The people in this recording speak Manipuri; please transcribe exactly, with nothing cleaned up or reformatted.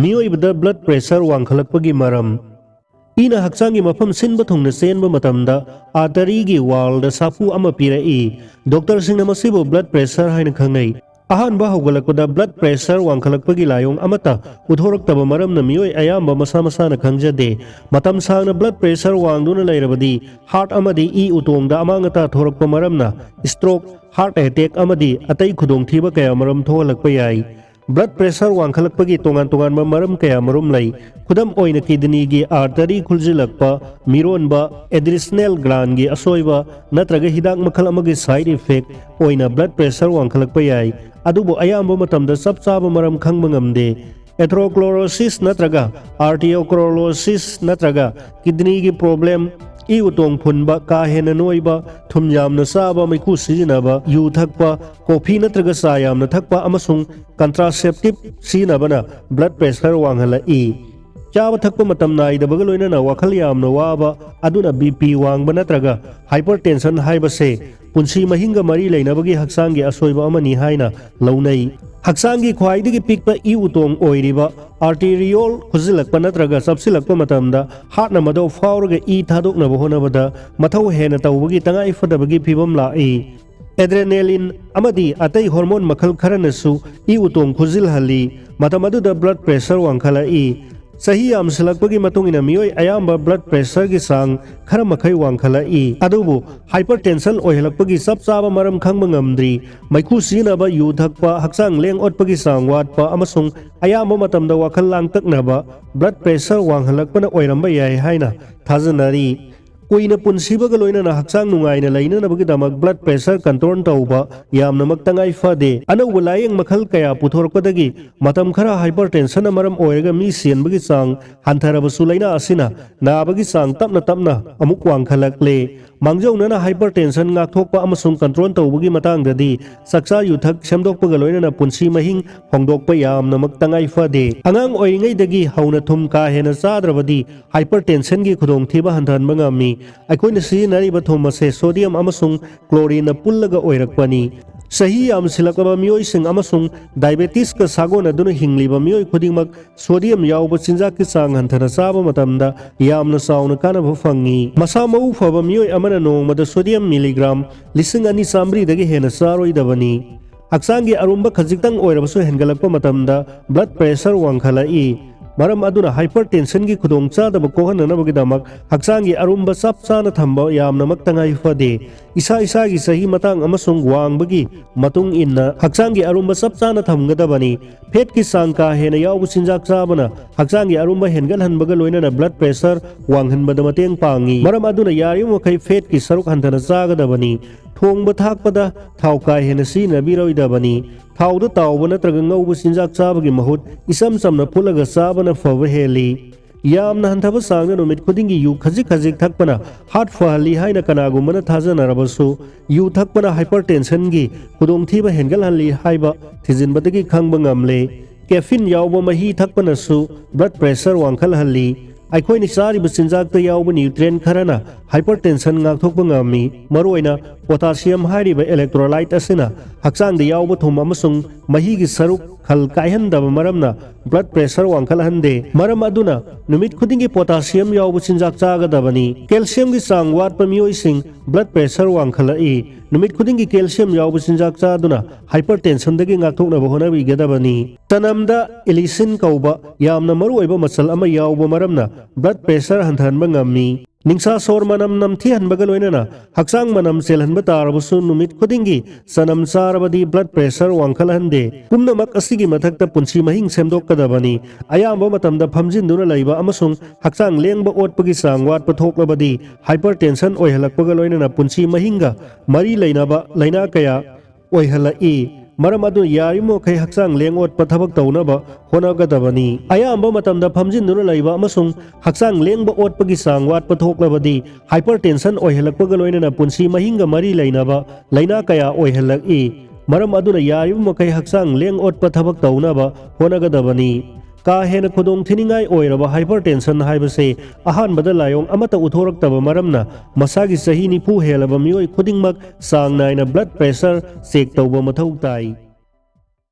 ꯃꯤꯑꯣꯏꯕꯗ blood pressure ꯋꯥꯡꯈꯠꯂꯛꯄꯒꯤ ꯃꯔꯝ꯫ ꯏꯅ ꯍꯛꯆꯥꯡꯒꯤ ꯃꯐꯝ ꯁꯤꯟꯕ ꯊꯨꯡꯅ ꯆꯦꯟꯕ ꯃꯇꯝꯗ arteryꯒꯤ wallꯗ ꯁꯥꯐꯨ ꯑꯃ ꯄꯤꯔꯛꯏ꯫ ꯗꯣꯛꯇꯔꯁꯤꯡꯅ ꯃꯁꯤꯕꯨ blood pressure ꯍꯥꯏꯅ ꯈꯪꯅꯩ꯫ ꯑꯍꯥꯟꯕ ꯍꯧꯒꯠꯂꯛꯄꯗ blood pressure ꯋꯥꯡꯈꯠꯂꯛꯄꯒꯤ ꯂꯥꯏꯑꯣꯡ ꯑꯃꯠꯇ ꯎꯠꯊꯣꯔꯛꯇꯕ ꯃꯔꯝꯅ ꯃꯤꯑꯣꯏ ꯑꯌꯥꯝꯕ ꯃꯁꯥ ꯃꯁꯥꯅ ꯈꯪꯖꯗꯦ꯫ ꯃꯇꯝ ꯁꯥꯡꯅ blood pressure ꯋꯥꯡꯗꯨꯅ ꯂꯩꯔꯕꯗꯤ heart ꯑꯃꯗꯤ ꯏ ꯎꯇꯣꯡꯗ ꯑꯃꯥꯡ ꯑꯇꯥ ꯊꯣꯔꯛꯄ ꯃꯔꯝꯅ stroke, heart attack ꯑꯃꯗꯤ ꯑꯇꯩ ꯈꯨꯗꯣꯡꯊꯤꯕ ꯀꯌꯥ ꯃꯔꯨꯝ ꯊꯣꯛꯍꯜꯂꯛꯄ ꯌꯥꯏ꯫ Blood pressure ꯋꯥꯡꯈꯠꯂꯛꯄꯒꯤ ꯇꯣꯉꯥꯟ ꯇꯣꯉꯥꯟꯕ ꯃꯔꯝ ꯀꯌꯥ ꯃꯔꯨꯝ ꯂꯩ꯫ ꯈꯨꯗꯝ ꯑꯣꯏꯅ kidneyꯒꯤ artery ꯈꯨꯜꯖꯤꯜꯂꯛꯄ, ꯃꯤꯔꯣꯟꯕ, adrenalꯒꯤ ꯑꯁꯣꯏꯕ ꯅꯠꯇ꯭ꯔꯒ ꯍꯤꯗꯥꯛ ꯃꯈꯜ ꯑꯃꯒꯤ side effect ꯑꯣꯏꯅ blood pressure ꯋꯥꯡꯈꯠꯂꯛꯄ ꯌꯥꯏ꯫ ꯑꯗꯨꯕꯨ ꯑꯌꯥꯝꯕ ꯃꯇꯝꯗ ꯆꯞ ꯆꯥꯕ ꯃꯔꯝ ꯈꯪꯕ ꯉꯝꯗꯦ꯫ Atherosclerosis ꯅꯠꯇ꯭ꯔꯒ arteriosclerosis ꯅꯠꯇ꯭ꯔꯒ kidneyꯒꯤ problem, ꯏ ꯎꯇꯣꯡ ꯐꯨꯟꯕ, ꯀꯥ ꯍꯦꯟꯅ ꯅꯣꯏꯕ, ꯊꯨꯝ ꯌꯥꯝꯅ ꯆꯥꯕ, ꯃꯩꯈꯨ ꯁꯤꯖꯤꯟꯅꯕ, ꯌꯨ ꯊꯛꯄ, coffee ꯅꯠꯇ꯭ꯔꯒ ꯆꯥ ꯌꯥꯝꯅ ꯊꯛꯄ ꯑꯃꯁꯨꯡ contraceptive ꯁꯤꯖꯤꯟꯅꯕꯅ blood pressure ꯋꯥꯡꯍꯜꯂꯛꯏ꯫ ꯆꯥꯕ ꯊꯛꯄ ꯃꯇꯝ ꯅꯥꯏꯗꯕꯒ ꯂꯣꯏꯅꯅ ꯋꯥꯈꯜ ꯌꯥꯝꯅ ꯋꯥꯕ, ꯑꯗꯨꯅ BP ꯋꯥꯡꯕ ꯅꯠꯇ꯭ꯔꯒ hypertension ꯍꯥꯏꯕꯁꯦ ꯄꯨꯟꯁꯤ ꯃꯍꯤꯡꯒ ꯃꯔꯤ ꯂꯩꯅꯕꯒꯤ ꯍꯛꯆꯥꯡꯒꯤ ꯑꯁꯣꯏꯕ ꯑꯃꯅꯤ ꯍꯥꯏꯅ ꯂꯧꯅꯩ꯫ ꯍꯛꯆꯥꯡꯒꯤ ꯈ꯭ꯋꯥꯏꯗꯒꯤ ꯄꯤꯛꯄ ꯏ ꯎꯇꯣꯡ ꯑꯣꯏꯔꯤꯕ arteriole ꯈꯨꯖꯤꯜꯂꯛꯄ ꯅꯠꯇ꯭ꯔꯒ ꯆꯞꯁꯤꯜꯂꯛꯄ ꯃꯇꯝꯗ heartꯅ ꯃꯗꯨ ꯐꯥꯎꯔꯒ ꯏ ꯊꯥꯗꯣꯛꯅꯕ ꯍꯣꯠꯅꯕꯗ ꯃꯊꯧ ꯍꯦꯟꯅ ꯇꯧꯕꯒꯤ ꯇꯉꯥꯏ ꯐꯗꯕꯒꯤ ꯐꯤꯕꯝ ꯂꯥꯛꯏ꯫ Adrenaline ꯑꯃꯗꯤ ꯑꯇꯩ hormone ꯃꯈꯜ ꯈꯔꯅꯁꯨ ꯏ ꯎꯇꯣꯡ ꯈꯨꯖꯤꯜꯍꯜꯂꯤ, ꯃꯇꯝ ꯑꯗꯨꯗ blood pressure ꯋꯥꯡꯈꯠꯂꯛꯏ꯫ ꯆꯍꯤ ꯌꯥꯝꯁꯤꯜꯂꯛꯄꯒꯤ ꯃꯇꯨꯡ ꯏꯟꯅ ꯃꯤꯑꯣꯏ ꯑꯌꯥꯝꯕ blood pressureꯒꯤ ꯆꯥꯡ ꯈꯔ ꯃꯈꯩ ꯋꯥꯡꯈꯠꯂꯛꯏ, ꯑꯗꯨꯕꯨ hypertension ꯑꯣꯏꯍꯜꯂꯛꯄꯒꯤ ꯆꯞ ꯆꯥꯕ ꯃꯔꯝ ꯈꯪꯕ ꯉꯝꯗ꯭ꯔꯤ꯫ ꯃꯩꯈꯨ ꯁꯤꯖꯤꯟꯅꯕ, ꯌꯨ ꯊꯛꯄ, ꯍꯛꯆꯥꯡ ꯂꯦꯡ ꯑꯣꯠꯄꯒꯤ ꯆꯥꯡ ꯋꯥꯠꯄ ꯑꯃꯁꯨꯡ ꯑꯌꯥꯝꯕ ꯃꯇꯝꯗ ꯋꯥꯈꯜ ꯂꯥꯡꯇꯛꯅꯕ blood pressure ꯋꯥꯡꯍꯜꯂꯛꯄꯅ ꯑꯣꯏꯔꯝꯕ ꯌꯥꯏ ꯍꯥꯏꯅ ꯊꯥꯖꯅꯔꯤ꯫ ꯀꯨꯏꯅ ꯄꯨꯟꯁꯤꯕꯒ ꯂꯣꯏꯅꯅ ꯍꯛꯆꯥꯡ ꯅꯨꯡꯉꯥꯏꯅ ꯂꯩꯅꯅꯕꯒꯤꯗꯃꯛ blood pressure control ꯇꯧꯕ ꯌꯥꯝꯅꯃꯛ ꯇꯉꯥꯏ ꯐꯗꯦ꯫ ꯑꯅꯧꯕ ꯂꯥꯌꯦꯡ ꯃꯈꯜ ꯀꯌꯥ ꯄꯨꯊꯣꯔꯛꯄꯗꯒꯤ ꯃꯇꯝ ꯈꯔ hypertensionꯅ ꯃꯔꯝ ꯑꯣꯏꯔꯒ ꯃꯤ ꯁꯤꯍꯟꯕꯒꯤ ꯆꯥꯡ ꯍꯟꯊꯔꯕꯁꯨ, ꯂꯥꯏꯅꯥ ꯑꯁꯤꯅ ꯅꯥꯕꯒꯤ ꯆꯥꯡ ꯇꯞꯅ ꯇꯞꯅ ꯑꯃꯨꯛ ꯋꯥꯡꯈꯠꯂꯛꯂꯦ꯫ ꯃꯥꯡꯖꯧꯅꯅ hypertension ꯉꯥꯛꯊꯣꯛꯄ ꯑꯃꯁꯨꯡ control ꯇꯧꯕꯒꯤ ꯃꯇꯥꯡꯗꯗꯤ ꯆꯥꯛꯆꯥ ꯌꯨꯊꯛ ꯁꯦꯝꯗꯣꯛꯄꯒ ꯂꯣꯏꯅꯅ ꯄꯨꯟꯁꯤ ꯃꯍꯤꯡ ꯍꯣꯡꯗꯣꯛꯄ ꯌꯥꯝꯅꯃꯛ ꯇꯉꯥꯏ ꯐꯗꯦ꯫ ꯑꯉꯥꯡ ꯑꯣꯏꯔꯤꯉꯩꯗꯒꯤ ꯍꯧꯅ ꯊꯨꯝ ꯀꯥ ꯍꯦꯟꯅ ꯆꯥꯗ꯭ꯔꯕꯗꯤ hypertensionꯒꯤ ꯈꯨꯗꯣꯡꯊꯤꯕ ꯍꯟꯊꯍꯟꯕ ꯉꯝꯃꯤ꯫ ꯑꯩꯈꯣꯏꯅ ꯁꯤꯖꯤꯟꯅꯔꯤꯕ ꯊꯨꯝ ꯑꯁꯦ sodium ꯑꯃꯁꯨꯡ chlorineꯅ ꯄꯨꯜꯂꯒ ꯑꯣꯏꯔꯛꯄꯅꯤ꯫ ꯆꯍꯤ ꯌꯥꯝꯁꯤꯜꯂꯛꯂꯕ ꯃꯤꯑꯣꯏꯁꯤꯡ ꯑꯃꯁꯨꯡ ꯗꯥꯏꯕꯦꯇꯤꯁꯀ ꯁꯥꯒꯣꯟꯅꯗꯨꯅ ꯍꯤꯡꯂꯤꯕ ꯃꯤꯑꯣꯏ ꯈꯨꯗꯤꯡꯃꯛ ꯁꯣꯗꯤꯌꯝ ꯌꯥꯎꯕ ꯆꯤꯟꯖꯥꯛꯀꯤ ꯆꯥꯡ ꯍꯟꯊꯅ ꯆꯥꯕ ꯃꯇꯝꯗ ꯌꯥꯝꯅ ꯆꯥꯎꯅ ꯀꯥꯟꯅꯕ ꯐꯪꯏ꯫ ꯃꯁꯥ ꯃꯎ ꯐꯕ ꯃꯤꯑꯣꯏ ꯑꯃꯅ ꯅꯣꯡꯃꯗ ꯁꯣꯗꯤꯌꯝ ꯃꯤꯂꯤꯒ꯭ꯔꯥꯝ ꯂꯤꯁꯤꯡ ꯑꯅꯤ ꯆꯥꯃꯔꯤꯗꯒꯤ ꯍꯦꯟꯅ ꯆꯥꯔꯣꯏꯗꯕꯅꯤ꯫ ꯍꯛꯆꯥꯡꯒꯤ ꯑꯔꯨꯝꯕ ꯈꯖꯤꯛꯇꯪ ꯑꯣꯏꯔꯕꯁꯨ ꯍꯦꯟꯒꯠꯂꯛꯄ ꯃꯇꯝꯗ ꯕ꯭ꯂꯗ ꯄ꯭ꯔꯦꯁꯔ ꯋꯥꯡꯈꯠꯂꯛꯏ꯫ ꯃꯔꯝ ꯑꯗꯨꯅ ꯍꯥꯏꯄꯔꯇꯦꯟꯁꯟꯒꯤ ꯈꯨꯗꯣꯡꯆꯥꯗꯕ ꯀꯣꯛꯍꯟꯅꯅꯕꯒꯤꯗꯃꯛ ꯍꯛꯆꯥꯡꯒꯤ ꯑꯔꯨꯝꯕ ꯆꯞ ꯆꯥꯅ ꯊꯝꯕ ꯌꯥꯝꯅꯃꯛ ꯇꯉꯥꯏ ꯐꯗꯦ꯫ ꯏꯁꯥ ꯏꯁꯥꯒꯤ ꯆꯍꯤ ꯃꯇꯥꯡ ꯑꯃꯁꯨꯡ ꯋꯥꯡꯕꯒꯤ ꯃꯇꯨꯡ ꯏꯟꯅ ꯍꯛꯆꯥꯡꯒꯤ ꯑꯔꯨꯝꯕ ꯆꯞ ꯆꯥꯅ ꯊꯝꯒꯗꯕꯅꯤ꯫ ꯐꯦꯠꯀꯤ ꯆꯥꯡ ꯀꯥ ꯍꯦꯟꯅ ꯌꯥꯎꯕ ꯆꯤꯟꯖꯥꯛ ꯆꯥꯕꯅ ꯍꯛꯆꯥꯡꯒꯤ ꯑꯔꯨꯝꯕ ꯍꯦꯟꯒꯠꯍꯟꯕꯒ ꯂꯣꯏꯅꯅ ꯕ꯭ꯂꯗ ꯄ꯭ꯔꯦꯁꯔ ꯋꯥꯡꯍꯟꯕꯗ ꯃꯇꯦꯡ ꯄꯥꯡꯏ꯫ ꯃꯔꯝ ꯑꯗꯨꯅ ꯌꯥꯔꯤꯕ ꯃꯈꯩ ꯐꯦꯠꯀꯤ ꯁꯔꯨꯛ ꯍꯟꯊꯅ ꯆꯥꯒꯗꯕꯅꯤ꯫ ꯊꯣꯡꯕ ꯊꯥꯛꯄꯗ ꯊꯥꯎ ꯀꯥ ꯍꯦꯟꯅ ꯁꯤꯖꯤꯟꯅꯕꯤꯔꯣꯏꯗꯕꯅꯤ꯫ ꯊꯥꯎꯗ ꯇꯥꯎꯕ ꯅꯠꯇ꯭ꯔꯒ ꯉꯧꯕ ꯆꯤꯟꯖꯥꯛ ꯆꯥꯕꯒꯤ ꯃꯍꯨꯠ ꯏꯆꯝ ꯆꯝꯅ ꯐꯨꯠꯂꯒ ꯆꯥꯕꯅ ꯐꯕ ꯍꯦꯜꯂꯤ꯫ ꯌꯥꯝꯅ ꯍꯟꯊꯕ ꯆꯥꯡꯗ ꯅꯨꯃꯤꯠ ꯈꯨꯗꯤꯡꯒꯤ ꯌꯨ ꯈꯖꯤꯛ ꯈꯖꯤꯛ ꯊꯛꯄꯅ ꯍꯥꯔꯠ ꯐꯍꯜꯂꯤ ꯍꯥꯏꯅ ꯀꯅꯥꯒꯨꯝꯕꯅ ꯊꯥꯖꯅꯔꯕꯁꯨ, ꯌꯨ ꯊꯛꯄꯅ ꯍꯥꯏꯄꯔꯇꯦꯟꯁꯟꯒꯤ ꯈꯨꯗꯣꯡꯊꯤꯕ ꯍꯦꯟꯒꯠꯍꯜꯂꯤ ꯍꯥꯏꯕ ꯊꯤꯖꯤꯟꯕꯗꯒꯤ ꯈꯪꯕ ꯉꯝꯂꯦ꯫ ꯀꯦꯐꯤꯟ ꯌꯥꯎꯕ ꯃꯍꯤ ꯊꯛꯄꯅꯁꯨ ꯕ꯭ꯂꯗ ꯄ꯭ꯔꯦꯁꯔ ꯋꯥꯡꯈꯠꯍꯜꯂꯤ꯫ ꯑꯩꯈꯣꯏꯅ ꯆꯥꯔꯤꯕ ꯆꯤꯟꯖꯥꯛꯇ ꯌꯥꯎꯕ ꯅ꯭ꯌꯨꯇ꯭ꯔꯤꯌꯦꯟ ꯈꯔꯅ ꯍꯥꯏꯄꯔꯇꯦꯟꯁꯟ ꯉꯥꯛꯊꯣꯛꯄ ꯉꯝꯃꯤ꯫ ꯃꯔꯨꯑꯣꯏꯅ ꯄꯣꯇꯥꯁꯤꯌꯝ ꯍꯥꯏꯔꯤꯕ ꯏꯂꯦꯛꯇ꯭ꯔꯣꯂꯥꯏꯠ ꯑꯁꯤꯅ ꯍꯛꯆꯥꯡꯗ ꯌꯥꯎꯕ ꯊꯨꯝ ꯑꯃꯁꯨꯡ ꯃꯍꯤꯒꯤ ꯁꯔꯨꯛ ꯈꯜ ꯀꯥꯏꯍꯟꯗꯕ ꯃꯔꯝꯅ ꯕ꯭ꯂꯗ ꯄ꯭ꯔꯦꯁꯔ ꯋꯥꯡꯈꯠꯍꯟꯗꯦ꯫ ꯃꯔꯝ ꯑꯗꯨꯅ ꯅꯨꯃꯤꯠ ꯈꯨꯗꯤꯡꯒꯤ ꯄꯣꯇꯥꯁꯤꯌꯝ ꯌꯥꯎꯕ ꯆꯤꯟꯖꯥꯛ ꯆꯥꯒꯗꯕꯅꯤ꯫ ꯀꯦꯜꯁꯤꯌꯝꯒꯤ ꯆꯥꯡ ꯋꯥꯠꯄ ꯃꯤꯑꯣꯏꯁꯤꯡ ꯕ꯭ꯂꯗ ꯄ꯭ꯔꯦꯁꯔ ꯋꯥꯡꯈꯠꯂꯛꯏ꯫ ꯅꯨꯃꯤꯠ ꯈꯨꯗꯤꯡꯒꯤ ꯀꯦꯜꯁꯤꯌꯝ ꯌꯥꯎꯕ ꯆꯤꯟꯖꯥꯛ ꯆꯥꯗꯨꯅ ꯍꯥꯏꯄꯔꯇꯦꯟꯁꯟꯗꯒꯤ ꯉꯥꯛꯊꯣꯛꯅꯕ ꯍꯣꯠꯅꯕꯤꯒꯗꯕꯅꯤ꯫ ꯆꯅꯝꯗ ꯏꯂꯤꯁꯤꯟ ꯀꯧꯕ ꯌꯥꯝꯅ ꯃꯔꯨꯑꯣꯏꯕ ꯃꯆꯜ ꯑꯃ ꯌꯥꯎꯕ ꯃꯔꯝꯅ ꯕ꯭ꯂꯗ ꯄ꯭ꯔꯦꯁꯔ ꯍꯟꯊꯍꯟꯕ ꯉꯝꯃꯤ꯫ ꯅꯤꯡꯁꯥ ꯁꯣꯔ ꯃꯅꯝ ꯅꯝꯊꯤꯍꯟꯕꯒ ꯂꯣꯏꯅꯅ ꯍꯛꯆꯥꯡ ꯃꯅꯝ ꯆꯦꯜꯍꯟꯕ ꯇꯥꯔꯕꯁꯨ ꯅꯨꯃꯤꯠ ꯈꯨꯗꯤꯡꯒꯤ ꯆꯅꯝ ꯆꯥꯔꯕꯗꯤ ꯕ꯭ꯂꯗ ꯄ꯭ꯔꯦꯁꯔ ꯋꯥꯡꯈꯠꯍꯟꯗꯦ꯫ ꯄꯨꯝꯅꯃꯛ ꯑꯁꯤꯒꯤ ꯃꯊꯛꯇ ꯄꯨꯟꯁꯤ ꯃꯍꯤꯡ ꯁꯦꯝꯗꯣꯛꯀꯗꯕꯅꯤ꯫ ꯑꯌꯥꯝꯕ ꯃꯇꯝꯗ ꯐꯝꯖꯤꯟꯗꯨꯅ ꯂꯩꯕ ꯑꯃꯁꯨꯡ ꯍꯛꯆꯥꯡ ꯂꯦꯡꯕ ꯑꯣꯠꯄꯒꯤ ꯆꯥꯡ ꯋꯥꯠꯄ ꯊꯣꯛꯂꯕꯗꯤ ꯍꯥꯏꯄꯔꯇꯦꯟꯁꯟ ꯑꯣꯏꯍꯜꯂꯛꯄꯒ ꯂꯣꯏꯅꯅ ꯄꯨꯟꯁꯤ ꯃꯍꯤꯡꯒ ꯃꯔꯤ ꯂꯩꯅꯕ ꯂꯥꯏꯅꯥ ꯀꯌꯥ ꯑꯣꯏꯍꯜꯂꯛꯏ꯫ ꯃꯔꯝ ꯑꯗꯨꯅ ꯌꯥꯔꯤꯕ ꯃꯈꯩ ꯍꯛꯆꯥꯡ ꯂꯦꯡ ꯑꯣꯠꯄ ꯊꯕꯛ ꯇꯧꯅꯕ ꯍꯣꯠꯅꯒꯗꯕꯅꯤ꯫ ꯑꯌꯥꯝꯕ ꯃꯇꯝꯗ ꯐꯝꯖꯤꯟꯗꯨꯅ ꯂꯩꯕ ꯑꯃꯁꯨꯡ ꯍꯛꯆꯥꯡ ꯂꯦꯡꯕ ꯑꯣꯠꯄꯒꯤ ꯆꯥꯡ ꯋꯥꯠꯄ ꯊꯣꯛꯂꯕꯗꯤ ꯍꯥꯏꯄꯔꯇꯦꯟꯁꯟ ꯑꯣꯏꯍꯜꯂꯛꯄꯒ ꯂꯣꯏꯅꯅ ꯄꯨꯟꯁꯤ ꯃꯍꯤꯡꯒ ꯃꯔꯤ ꯂꯩꯅꯕ ꯂꯥꯏꯅꯥ ꯀꯌꯥ ꯑꯣꯏꯍꯜꯂꯛꯏ꯫ ꯃꯔꯝ ꯑꯗꯨꯅ ꯌꯥꯔꯤꯕ ꯃꯈꯩ ꯍꯛꯆꯥꯡ ꯂꯦꯡ ꯑꯣꯠꯄ ꯊꯕꯛ ꯇꯧꯅꯕ ꯍꯣꯠꯅꯒꯗꯕꯅꯤ꯫ ꯀꯥ ꯍꯦꯟꯅ ꯈꯨꯗꯣꯡ ꯊꯤꯅꯤꯡꯉꯥꯏ ꯑꯣꯏꯔꯕ ꯍꯥꯏꯄꯔꯇꯦꯟꯁꯟ ꯍꯥꯏꯕꯁꯤ ꯑꯍꯥꯟꯕꯗ ꯂꯥꯏꯑꯣꯡ ꯑꯃꯠꯇ ꯎꯠꯊꯣꯔꯛꯇꯕ ꯃꯔꯝꯅ ꯃꯁꯥꯒꯤ ꯆꯍꯤ ꯅꯤꯐꯨ ꯍꯦꯜꯂꯕ ꯃꯤꯑꯣꯏ ꯈꯨꯗꯤꯡꯃꯛ ꯆꯥꯡ ꯅꯥꯏꯅ ꯕ꯭ꯂꯗ ꯄ꯭ꯔꯦꯁꯔ ꯆꯦꯛ ꯇꯧꯕ ꯃꯊꯧ ꯇꯥꯏ꯫